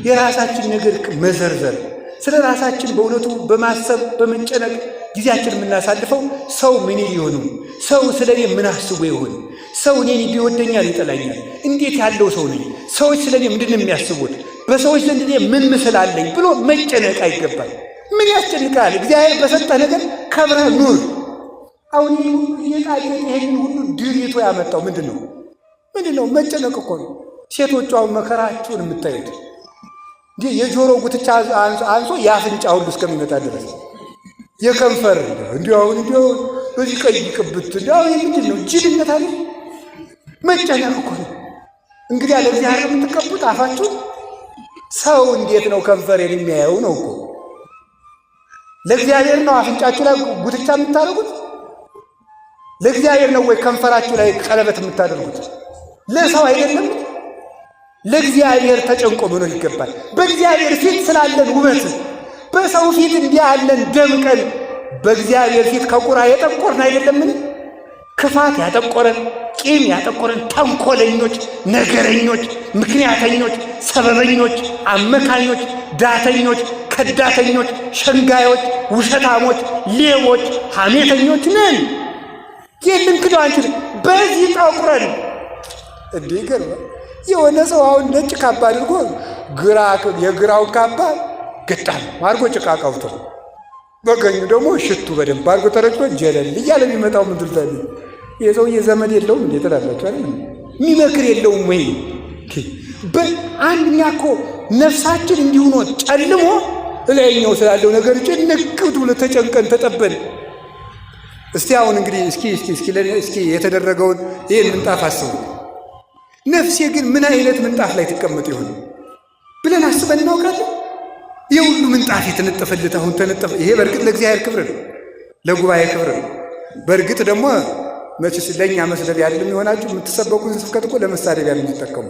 የራሳችን ነገር መዘርዘር፣ ስለ ራሳችን በእውነቱ በማሰብ በመጨነቅ ጊዜያችን የምናሳልፈው ሰው ምን ሊሆኑ፣ ሰው ስለ እኔ ምን አስቦ ይሆን፣ ሰው እኔን ቢወደኛል ይጠላኛል፣ እንዴት ያለው ሰው ነኝ፣ ሰዎች ስለ እኔ ምንድን ነው የሚያስቡት፣ በሰዎች ዘንድ እኔ ምን ምስል አለኝ ብሎ መጨነቅ አይገባል። ምን ያስጨንቃል? እግዚአብሔር በሰጠህ ነገር ከብረህ ኑር። አሁን ይህ ሁሉ ጌጣጌጥ ይሄንን ሁሉ ድሪቶ ያመጣው ምንድን ነው? ምንድን ነው? መጨነቅ እኮ ነው። ሴቶቹ አሁን መከራችሁን የምታዩት እንዲህ የጆሮ ጉትቻ አንሶ የአፍንጫ ሁሉ እስከሚመጣ ድረስ የከንፈር እንዲሁ አሁን እንዲሁ በዚህ ቀይ ቅብት እንዲሁ አሁን ምንድን ነው? ጅልነት አለ። መጨነቅ እኮ ነው። እንግዲህ ያለ እግዚአብሔር የምትቀቡት አፋችሁን። ሰው እንዴት ነው ከንፈሬን የሚያየው ነው እኮ። ለእግዚአብሔር ነው አፍንጫችሁ ላይ ጉትቻ የምታደርጉት? ለእግዚአብሔር ነው ወይ ከንፈራችሁ ላይ ቀለበት የምታደርጉት? ለሰው አይደለም። ለእግዚአብሔር ተጨንቆ መኖር ይገባል። በእግዚአብሔር ፊት ስላለን ውበት፣ በሰው ፊት እንዲህ ያለን ደምቀን፣ በእግዚአብሔር ፊት ከቁራ የጠቆርን አይደለምን? ክፋት ያጠቆረን፣ ቂም ያጠቆረን፣ ተንኮለኞች፣ ነገረኞች፣ ምክንያተኞች፣ ሰበበኞች፣ አመካኞች፣ ዳተኞች፣ ከዳተኞች፣ ሸንጋዮች፣ ውሸታሞች፣ ሌቦች፣ ሐሜተኞች ነን። ይህን ልንክደው አንችልም። በዚህ ጠቁረን እንዴ ይገርማል። የሆነ ሰው አሁን ነጭ ካባ አድርጎ ግራ የግራውን ካባ ግጣም አድርጎ ጭቃ ቀብቶ በቀኙ ደግሞ ሽቱ በደንብ አድርጎ ተረጭቶ ጀለል እያለ የሚመጣው ምን ትሉታለህ? የሰውዬ ዘመድ የለውም እንዴ ትላላችሁ አይደል? የሚመክር የለውም ወይ? አንድኛ እኮ ነፍሳችን እንዲሁ ነው ጨልሞ እላይኛው ስላለው ነገር ጭንቅ ብሎ ተጨንቀን ተጠበን። እስቲ አሁን እንግዲህ እስኪ እስኪ እስኪ እስኪ የተደረገውን ይህን ምንጣፍ አስቡ። ነፍሴ ግን ምን አይነት ምንጣፍ ላይ ትቀመጥ ይሆን ብለን አስበን እናውቃለን? ይህ ሁሉ ምንጣፍ የተነጠፈለት አሁን ተነጠፈ። ይሄ በእርግጥ ለእግዚአብሔር ክብር ነው፣ ለጉባኤ ክብር ነው። በእርግጥ ደግሞ መቼስ ለእኛ መስደቢያ አይደለም የሆናችሁ። የምትሰበኩትን ስብከት እኮ ለመሳደቢያ ነው የምትጠቀሙ።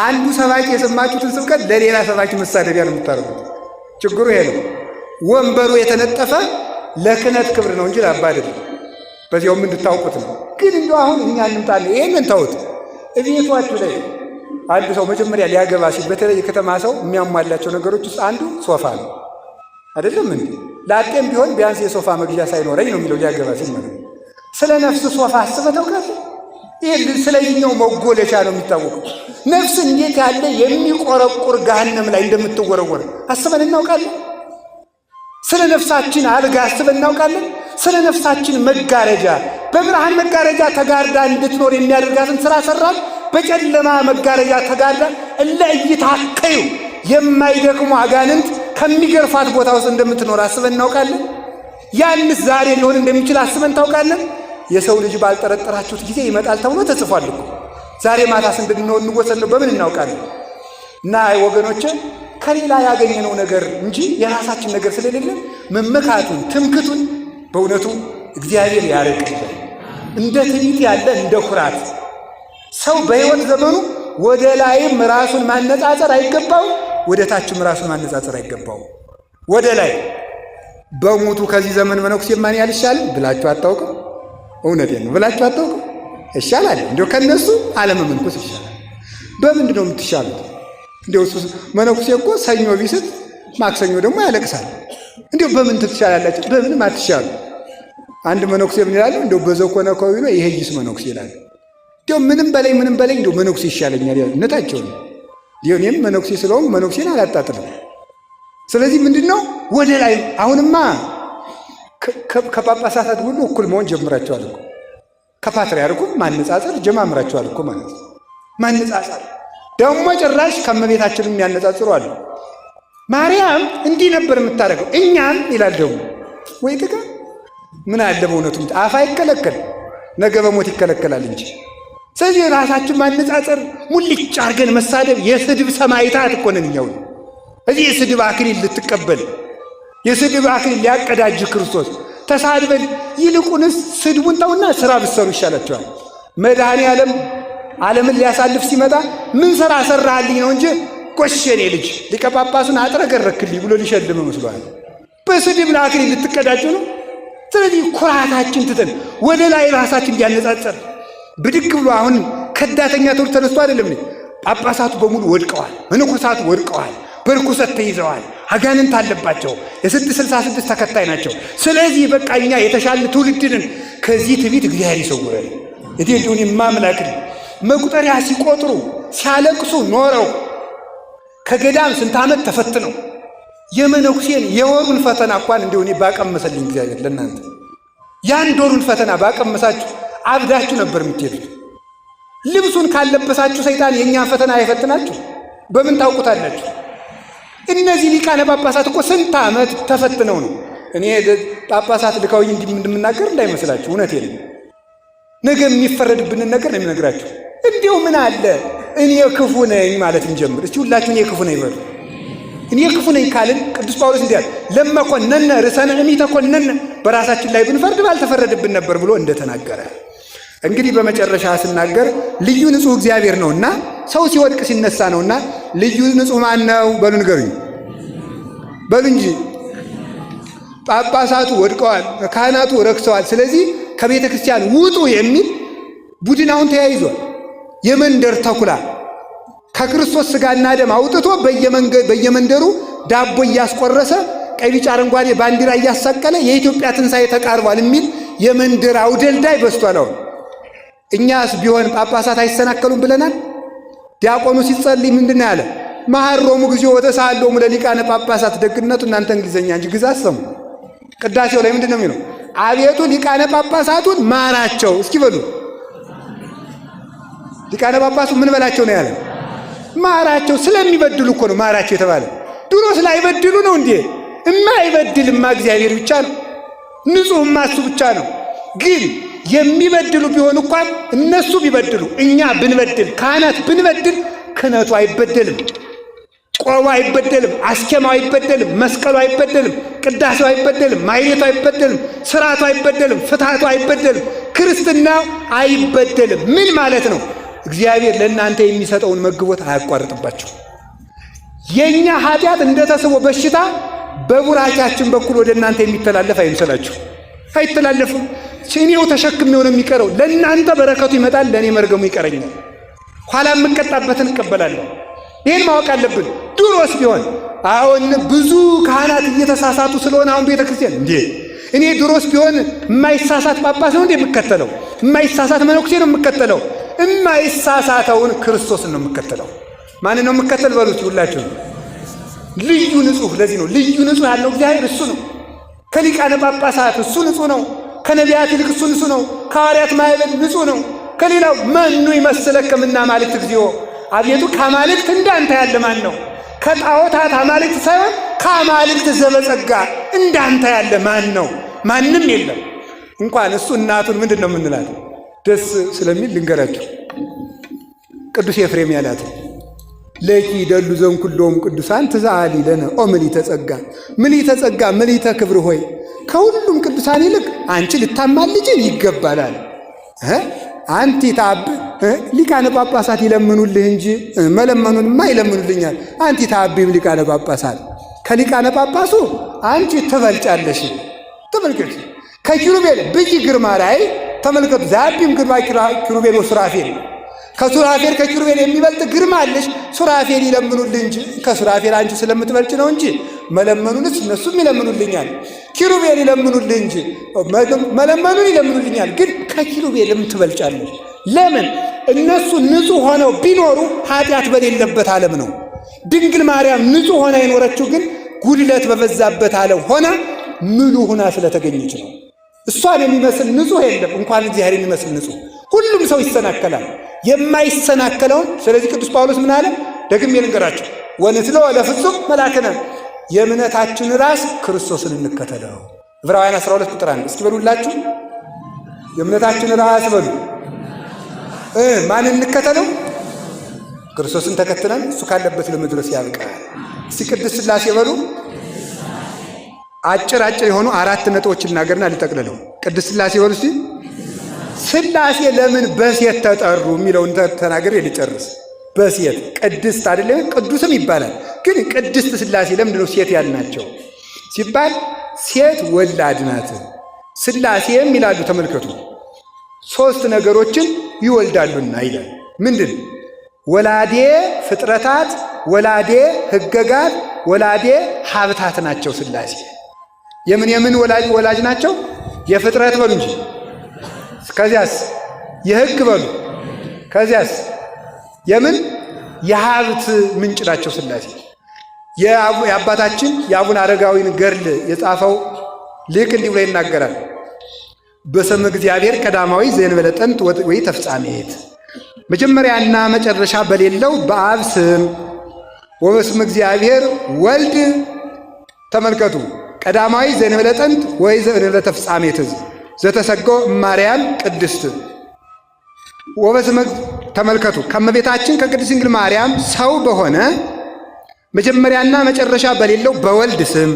አንዱ ሰባኪ የሰማችሁትን ስብከት ለሌላ ሰባኪ መሳደቢያ ነው የምታደርጉት። ችግሩ ይሄ ነው። ወንበሩ የተነጠፈ ለክህነት ክብር ነው እንጂ ለአባ አይደለም። በዚያውም እንድታውቁት ነው። ግን እንደው አሁን እኛ እንምጣለን። ይሄንን ተውት። እቤቷችሁ ላይ አንድ ሰው መጀመሪያ ሊያገባ ሲል በተለይ የከተማ ሰው የሚያሟላቸው ነገሮች ውስጥ አንዱ ሶፋ ነው። አይደለም እንዴ? ላጤም ቢሆን ቢያንስ የሶፋ መግዣ ሳይኖረኝ ነው የሚለው ሊያገባ ሲል ማለት ነው። ስለ ነፍስ ሶፋ አስበህ ታውቃለህ? ይህ ስለዚህኛው መጎለቻ ነው የሚታወቀው። ነፍስ እንዴት ያለ የሚቆረቁር ገሃነም ላይ እንደምትወረወር አስበን እናውቃለን? ስለ ነፍሳችን አልጋ አስበን እናውቃለን? ስለ ነፍሳችን መጋረጃ በብርሃን መጋረጃ ተጋርዳ እንድትኖር የሚያደርጋትን ስራ ሰራን። በጨለማ መጋረጃ ተጋርዳ እለ ኢይታከዩ የማይደክሙ አጋንንት ከሚገርፋት ቦታ ውስጥ እንደምትኖር አስበን እናውቃለን? ያንስ ዛሬ ሊሆን እንደሚችል አስበን ታውቃለን? የሰው ልጅ ባልጠረጠራችሁት ጊዜ ይመጣል ተብሎ ተጽፏል እኮ። ዛሬ ማታስ እንድንወሰድ ነው በምን እናውቃለን? እና ወገኖቼ ከሌላ ያገኘነው ነገር እንጂ የራሳችን ነገር ስለሌለን መመካቱን ትምክቱን በእውነቱ እግዚአብሔር ያርቅልን። እንደ ትዕቢት ያለ እንደ ኩራት ሰው በሕይወት ዘመኑ ወደ ላይም ራሱን ማነጻጸር አይገባውም፣ ወደ ታችም ራሱን ማነጻጸር አይገባውም። ወደ ላይ በሞቱ ከዚህ ዘመን መነኩሴ ማን ያህል ብላችሁ አታውቅም? እውነቴን ነው ብላችሁ አታውቅም? ይሻላል። እንዲያው ከነሱ አለመመንኮስ ይሻላል። በምንድን ነው የምትሻሉት? እንዲያው እሱ መነኩሴ እኮ ሰኞ ቢስት ማክሰኞ ደግሞ ያለቅሳል። እንዲያው በምን ትሻላላችሁ? በምንም አትሻሉ። አንድ መነኩሴ ምን ይላሉ? እንዲያው በዘኮነ ከዊኖ ይሄይስ መነኩሴ ይላሉ። እንዲያው ምንም በላይ ምንም በላይ እንዲያው መነኩሴ ይሻለኛል ይላሉ። እውነታቸው ነው። እኔም መነኩሴ ስለሆንኩ መነኩሴን አላጣጥልም። ስለዚህ ምንድን ነው ወደ ላይ አሁንማ ከጳጳሳት ሁሉ እኩል መሆን ጀምራቸዋል እኮ ከፓትርያርኩም ማነጻጸር ጀማምራቸዋል እኮ ማለት ነው። ማነጻጸር ደግሞ ጭራሽ ከእመቤታችንም የሚያነጻጽሩ አሉ። ማርያም እንዲህ ነበር የምታደርገው እኛም ይላል ደግሞ ወይ ጥጋ ምን አለ በእውነቱ አፍ አይከለከል ነገ በሞት ይከለከላል እንጂ። ስለዚህ ራሳችን ማነጻጸር ሙልጭ አድርገን መሳደብ የስድብ ሰማዕታት እኮ ነን እኛው። እዚህ የስድብ አክሊል ልትቀበል የስድብ አክሊል ሊያቀዳጅ ክርስቶስ ተሳድበን፣ ይልቁንስ ስድቡን ተውና ስራ ብትሰሩ ይሻላቸዋል። መድኃኔ ዓለም ዓለምን ሊያሳልፍ ሲመጣ ምን ስራ ሰራህልኝ ነው እንጂ ጎሽ የኔ ልጅ ሊቀ ጳጳሱን አጥረገረክልኝ ብሎ ሊሸልም መስሏል። በስድብ ለአክሊል ልትቀዳጁ ነው። ስለዚህ ኩራታችን ትተን ወደ ላይ ራሳችን እንዲያነጻጸር ብድግ ብሎ አሁን ከዳተኛ ትውልድ ተነስቶ አይደለም። ጳጳሳቱ በሙሉ ወድቀዋል፣ መነኮሳቱ ወድቀዋል። በርኩሰት ተይዘዋል፣ አጋንንት አለባቸው፣ የ666 ተከታይ ናቸው። ስለዚህ በቃ እኛ የተሻለ ትውልድንን ከዚህ ትዕቢት እግዚአብሔር ይሰውረን። እኔ እንዲሁን የማምላክን መቁጠሪያ ሲቆጥሩ ሲያለቅሱ ኖረው ከገዳም ስንት ዓመት ተፈትነው የመነኩሴን የወሩን ፈተና እንኳን እንዲሁ እኔ ባቀመሰልኝ እግዚአብሔር ለእናንተ የአንድ ወሩን ፈተና ባቀመሳችሁ አብዳችሁ ነበር የምትሄዱት። ልብሱን ካለበሳችሁ ሰይጣን የእኛን ፈተና አይፈትናችሁ። በምን ታውቁታላችሁ? እነዚህ ሊቃነ ጳጳሳት እኮ ስንት ዓመት ተፈትነው ነው። እኔ ጳጳሳት ልካውኝ እንዲህ እንደምናገር እንዳይመስላችሁ፣ እውነቴን ነው። ነገ የሚፈረድብንን ነገር ነው የሚነግራችሁ። እንዲሁ ምን አለ እኔ ክፉ ነኝ ማለት እንጀምር እስቲ። ሁላችሁ እኔ ክፉ ነኝ በሉ። እኔ ክፉ ነኝ ካልን ቅዱስ ጳውሎስ እንዲህ አለ፣ ለመኮነነ ርዕሰነ እሚተኮነነ፣ በራሳችን ላይ ብንፈርድ ባልተፈረድብን ነበር ብሎ እንደተናገረ እንግዲህ በመጨረሻ ስናገር ልዩ ንጹሕ እግዚአብሔር ነውና ሰው ሲወድቅ ሲነሳ ነውና ልዩ ንጹሕ ማን ነው? በሉ ንገሩኝ፣ በሉ እንጂ። ጳጳሳቱ ወድቀዋል፣ ካህናቱ ረክሰዋል። ስለዚህ ከቤተ ክርስቲያን ውጡ የሚል ቡድን አሁን ተያይዟል። የመንደር ተኩላ ከክርስቶስ ሥጋና ደም አውጥቶ በየመንደሩ ዳቦ እያስቆረሰ ቀይ፣ ቢጫ፣ አረንጓዴ ባንዲራ እያሳቀለ የኢትዮጵያ ትንሣኤ ተቃርቧል የሚል የመንደር አውደልዳይ በዝቷል። አሁን እኛስ ቢሆን ጳጳሳት አይሰናከሉም ብለናል። ዲያቆኑ ሲጸልይ ምንድን ነው ያለ? መሐሮሙ ጊዜው ወተሳሃሎሙ ለሊቃነ ጳጳሳት። ደግነቱ እናንተ እንግሊዘኛ እንጂ ግዛ አሰሙ። ቅዳሴው ላይ ምንድን ነው የሚለው? አቤቱ ሊቃነ ጳጳሳቱን ማራቸው። እስኪ በሉ ሊቃነ ጳጳሱ ምን በላቸው ነው ያለ? ማራቸው። ስለሚበድሉ እኮ ነው ማራቸው የተባለ። ድሮ ስላይበድሉ ነው እንዴ? እማይበድልማ እግዚአብሔር ብቻ ነው፣ ንጹሕማ እሱ ብቻ ነው። ግን የሚበድሉ ቢሆን እንኳን እነሱ ቢበድሉ እኛ ብንበድል፣ ካህናት ብንበድል ክህነቱ አይበደልም፣ ቆቡ አይበደልም፣ አስኬማው አይበደልም፣ መስቀሉ አይበደልም፣ ቅዳሴው አይበደልም፣ ማኅሌቱ አይበደልም፣ ስርዓቱ አይበደልም፣ ፍትሐቱ አይበደልም፣ ክርስትናው አይበደልም። ምን ማለት ነው? እግዚአብሔር ለእናንተ የሚሰጠውን መግቦት አያቋርጥባቸው። የእኛ ኃጢአት እንደ ተስቦ በሽታ በቡራኪያችን በኩል ወደ እናንተ የሚተላለፍ አይምሰላችሁ። አይተላለፍም። እኔው ተሸክሜው ነው የሚቀረው። ለእናንተ በረከቱ ይመጣል፣ ለእኔ መርገሙ ይቀረኛል። ኋላ የምቀጣበትን እቀበላለሁ። ይህን ማወቅ አለብን። ድሮስ ቢሆን አሁን ብዙ ካህናት እየተሳሳቱ ስለሆነ አሁን ቤተ ክርስቲያን እንዴ እኔ ድሮስ ቢሆን የማይሳሳት ጳጳስ ነው እንዴ የምከተለው? የማይሳሳት መነኩሴ ነው የምከተለው? የማይሳሳተውን ክርስቶስን ነው የምከተለው። ማንን ነው የምከተል? በሉት ሁላችሁ። ልዩ ንጹሕ። ለዚህ ነው ልዩ ንጹሕ ያለው እግዚአብሔር እሱ ነው። ከሊቃነ ጳጳሳት እሱ ንጹሕ ነው። ከነቢያት ይልቅ እሱ ንጹሕ ነው። ከሐዋርያት ማዕበል ንጹሕ ነው። ከሌላው መኑ ይመስለከ እምነ አማልክት እግዚኦ፣ አቤቱ ከአማልክት እንዳንተ ያለ ማን ነው? ከጣዖታት አማልክት ሳይሆን ከአማልክት ዘበጸጋ እንዳንተ ያለ ማን ነው? ማንም የለም። እንኳን እሱ እናቱን ምንድን ነው የምንላት? ደስ ስለሚል ልንገራቸው። ቅዱስ ኤፍሬም ያላት ለኪ ደሉ ዘንኩሎም ቅዱሳን ትዛሊ ለነ ኦ ምልዕተ ጸጋ፣ ምልዕተ ጸጋ ምልዕተ ክብር ሆይ ከሁሉም ቅዱሳን ይልቅ አንቺ ልታማልጅን ይገባላል። አንቲ ታብ ሊቃነ ጳጳሳት ይለምኑልህ እንጂ መለመኑንማ ይለምኑልኛል። አንቲ ታቢም ሊቃነ ጳጳሳት ከሊቃነ ጳጳሱ አንቺ ትበልጫለሽ። ተመልከቱ፣ ከኪሩቤል ብይ ግርማ ላይ ተመልከቱ። ዛቢም ግርማ ኪሩቤል ወሱራፌል፣ ከሱራፌል ከኪሩቤል የሚበልጥ ግርማ አለሽ። ሱራፌል ይለምኑልህ እንጂ ከሱራፌል አንቺ ስለምትበልጭ ነው እንጂ መለመኑንስ እነሱም ይለምኑልኛል። ኪሩቤል ይለምኑልህ እንጂ መለመኑን ይለምኑልኛል፣ ግን ከኪሩቤልም ትበልጫለሽ። ለምን? እነሱ ንጹሕ ሆነው ቢኖሩ ኃጢአት በሌለበት ዓለም ነው። ድንግል ማርያም ንጹሕ ሆና የኖረችው ግን ጉድለት በበዛበት ዓለም ሆና ምሉ ሆና ስለተገኘች ነው። እሷን የሚመስል ንጹሕ የለም፣ እንኳን እግዚአብሔር የሚመስል ንጹሕ። ሁሉም ሰው ይሰናከላል፣ የማይሰናከለውን። ስለዚህ ቅዱስ ጳውሎስ ምን አለ? ደግሜ ልንገራቸው፣ ወንትለው ለፍጹም መላክነ፣ የእምነታችን ራስ ክርስቶስን እንከተለው። ዕብራውያን 12 ቁጥር 1 እስኪ በሉላችሁ፣ የእምነታችን ራስ በሉ። ማን እንከተለው? ክርስቶስን ተከትለን እሱ ካለበት ለመድረስ ያብቃል። እስቲ ቅድስት ሥላሴ በሉ። አጭር አጭር የሆኑ አራት ነጥቦች ልናገርና ልጠቅልለው። ቅድስት ሥላሴ በሉ እስቲ። ሥላሴ ለምን በሴት ተጠሩ የሚለውን ተናግሬ ልጨርስ። በሴት ቅድስት አይደለም ቅዱስም ይባላል። ግን ቅድስት ሥላሴ ለምንድን ነው ሴት ያልናቸው ሲባል ሴት ወላድ ናት። ሥላሴም ይላሉ ተመልከቱ፣ ሶስት ነገሮችን ይወልዳሉና ይላል። ምንድን? ወላዴ ፍጥረታት፣ ወላዴ ሕገጋት፣ ወላዴ ሀብታት ናቸው ሥላሴ። የምን የምን ወላጅ ናቸው? የፍጥረት በሉ እንጂ፣ ከዚያስ የሕግ በሉ፣ ከዚያስ የምን የሀብት ምንጭ ናቸው ሥላሴ። የአባታችን የአቡነ አረጋዊን ገድል የጻፈው ሊቅ እንዲህ ብሎ ይናገራል። በስመ እግዚአብሔር ቀዳማዊ ዘእንበለ ጥንት ወይ ተፍጻሜት፣ መጀመሪያና መጨረሻ በሌለው በአብ ስም፣ ወበስመ እግዚአብሔር ወልድ፣ ተመልከቱ፣ ቀዳማዊ ዘእንበለ ጥንት ወይ ዘእንበለ ተፍጻሜት ዘተሰገው እማርያም ቅድስት፣ ወበስመ፣ ተመልከቱ፣ ከእመቤታችን ከቅድስት ድንግል ማርያም ሰው በሆነ መጀመሪያና መጨረሻ በሌለው በወልድ ስም፣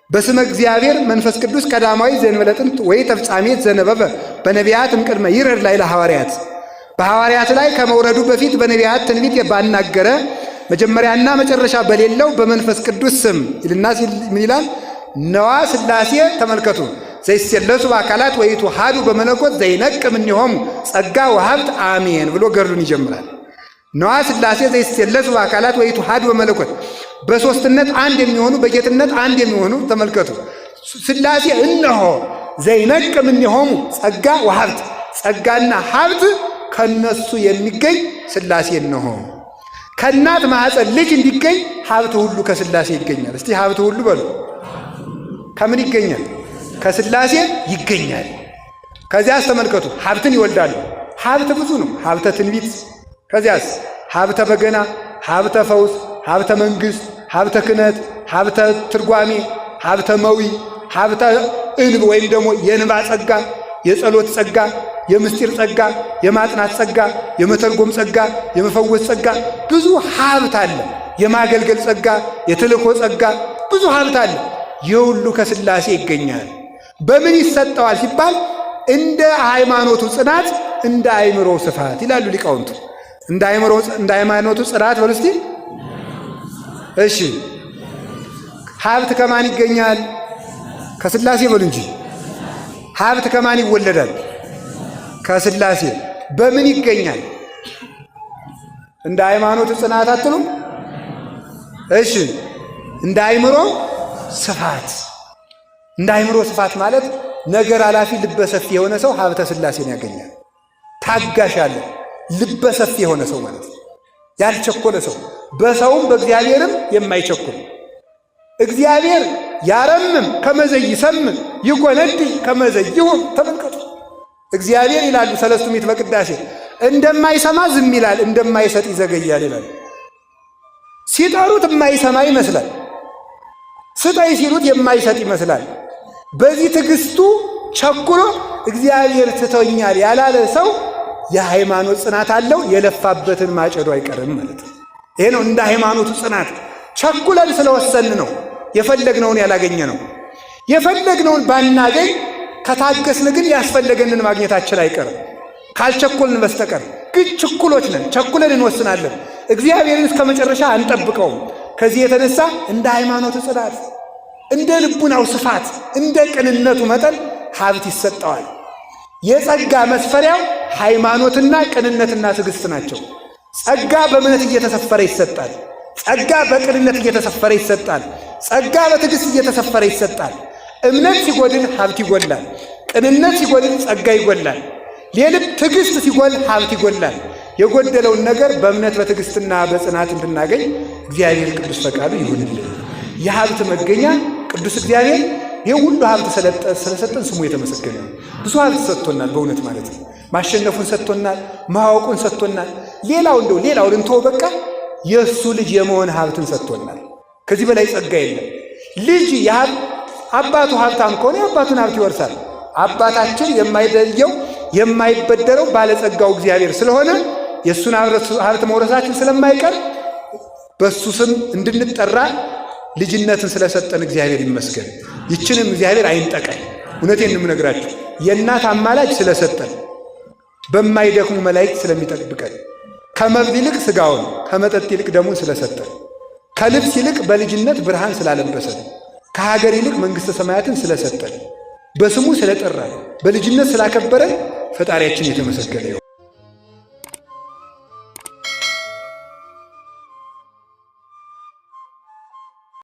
በስመ እግዚአብሔር መንፈስ ቅዱስ ቀዳማዊ ዘእንበለ ጥንት ወይ ተፍጻሜት ዘነበበ በነቢያት እምቅድመ ይረድ ላይ ለሐዋርያት፣ በሐዋርያት ላይ ከመውረዱ በፊት በነቢያት ትንቢት ባናገረ መጀመሪያና መጨረሻ በሌለው በመንፈስ ቅዱስ ስም ይልና ምን ይላል? ነዋ ሥላሴ፣ ተመልከቱ፣ ዘይሴለሱ በአካላት ወይትዋሐዱ በመለኮት ዘይነቅም እምኔሆሙ ጸጋ ወሀብት አሜን ብሎ ገድሉን ይጀምራል። ነዋ ሥላሴ ዘይሴለሱ በአካላት ወይትዋሐዱ በመለኮት፣ በሶስትነት አንድ የሚሆኑ፣ በጌትነት አንድ የሚሆኑ፣ ተመልከቱ፣ ሥላሴ እነሆ ዘይነቅም እምኔሆሙ ጸጋ ወሀብት፣ ጸጋና ሀብት ከነሱ የሚገኝ ሥላሴ እነሆ። ከእናት ማኅፀን ልጅ እንዲገኝ ሀብት ሁሉ ከሥላሴ ይገኛል። እስቲ ሀብት ሁሉ በሉ። ከምን ይገኛል? ከሥላሴ ይገኛል። ከዚያስ ተመልከቱ፣ ሀብትን ይወልዳሉ። ሀብት ብዙ ነው። ሀብተ ትንቢት፣ ከዚያስ ሀብተ በገና፣ ሀብተ ፈውስ፣ ሀብተ መንግሥት፣ ሀብተ ክህነት፣ ሀብተ ትርጓሜ፣ ሀብተ መዊ፣ ሀብተ እንብ ወይም ደግሞ የእንባ ጸጋ፣ የጸሎት ጸጋ፣ የምስጢር ጸጋ፣ የማጥናት ጸጋ፣ የመተርጎም ጸጋ፣ የመፈወስ ጸጋ፣ ብዙ ሀብት አለ። የማገልገል ጸጋ፣ የተልእኮ ጸጋ፣ ብዙ ሀብት አለ። ይህ ሁሉ ከሥላሴ ይገኛል። በምን ይሰጠዋል ሲባል እንደ ሃይማኖቱ ጽናት፣ እንደ አእምሮ ስፋት ይላሉ ሊቃውንቱ። እንደ አእምሮ እንደ ሃይማኖቱ ጽናት በሉ እስቲ። እሺ፣ ሀብት ከማን ይገኛል? ከሥላሴ በሉ እንጂ። ሀብት ከማን ይወለዳል? ከሥላሴ። በምን ይገኛል? እንደ ሃይማኖቱ ጽናት አትሉም? እሺ፣ እንደ አእምሮ ስፋት። እንደ አእምሮ ስፋት ማለት ነገር ኃላፊ ልበሰፊ የሆነ ሰው ሀብተ ሥላሴን ያገኛል። ታጋሽ አለ ልበሰፊ የሆነ ሰው ማለት ነው። ያልቸኮለ ሰው፣ በሰውም በእግዚአብሔርም የማይቸኩል። እግዚአብሔር ያረምም ከመዘይ ይሰምም ይጎነድ ከመዘይ ይሁን። ተመልከቱ፣ እግዚአብሔር ይላሉ ሰለስቱ ምዕት በቅዳሴ፣ እንደማይሰማ ዝም ይላል፣ እንደማይሰጥ ይዘገያል ይላል። ሲጠሩት የማይሰማ ይመስላል፣ ስጠይ ሲሉት የማይሰጥ ይመስላል። በዚህ ትዕግስቱ ቸኩሎ እግዚአብሔር ትቶኛል ያላለ ሰው የሃይማኖት ጽናት አለው። የለፋበትን ማጨዱ አይቀርም ማለት ነው። ይሄ ነው እንደ ሃይማኖቱ ጽናት። ቸኩለን ስለወሰን ነው የፈለግነውን ያላገኘ ነው። የፈለግነውን ባናገኝ ከታገስን ግን ያስፈለገንን ማግኘታችን አይቀርም ካልቸኮልን በስተቀር። ግን ችኩሎች ነን፣ ቸኩለን እንወስናለን። እግዚአብሔርን እስከ መጨረሻ አንጠብቀውም። ከዚህ የተነሳ እንደ ሃይማኖቱ ጽናት፣ እንደ ልቡናው ስፋት፣ እንደ ቅንነቱ መጠን ሀብት ይሰጠዋል። የጸጋ መስፈሪያው ሃይማኖትና ቅንነትና ትዕግስት ናቸው። ጸጋ በእምነት እየተሰፈረ ይሰጣል። ጸጋ በቅንነት እየተሰፈረ ይሰጣል። ጸጋ በትዕግስት እየተሰፈረ ይሰጣል። እምነት ሲጎድል ሀብት ይጎላል። ቅንነት ሲጎድል ጸጋ ይጎላል። የልብ ትዕግስት ሲጎል ሀብት ይጎላል። የጎደለውን ነገር በእምነት በትዕግስትና በጽናት እንድናገኝ እግዚአብሔር ቅዱስ ፈቃዱ ይሁንልን። የሀብት መገኛ ቅዱስ እግዚአብሔር ይህ ሁሉ ሀብት ስለሰጠን ስሙ የተመሰገነ ነው። ብዙ ሀብት ሰጥቶናል፣ በእውነት ማለት ነው። ማሸነፉን ሰጥቶናል፣ ማወቁን ሰጥቶናል። ሌላው እንደው ሌላውን እንተው በቃ የእሱ ልጅ የመሆን ሀብትን ሰጥቶናል። ከዚህ በላይ ጸጋ የለም። ልጅ አባቱ ሀብታም ከሆነ የአባቱን ሀብት ይወርሳል። አባታችን የማይደየው የማይበደረው ባለጸጋው እግዚአብሔር ስለሆነ የእሱን ሀብት መውረሳችን ስለማይቀር በእሱ ስም እንድንጠራ ልጅነትን ስለሰጠን እግዚአብሔር ይመስገን። ይችንም እግዚአብሔር አይንጠቀን። እውነቴን የምነግራችሁ የእናት አማላጅ ስለሰጠን፣ በማይደክሙ መላእክት ስለሚጠብቀን፣ ከመብል ይልቅ ስጋውን ከመጠጥ ይልቅ ደሙን ስለሰጠን፣ ከልብስ ይልቅ በልጅነት ብርሃን ስላለበሰን፣ ከሀገር ይልቅ መንግሥተ ሰማያትን ስለሰጠን፣ በስሙ ስለጠራን፣ በልጅነት ስላከበረን ፈጣሪያችን የተመሰገነ ይሁን።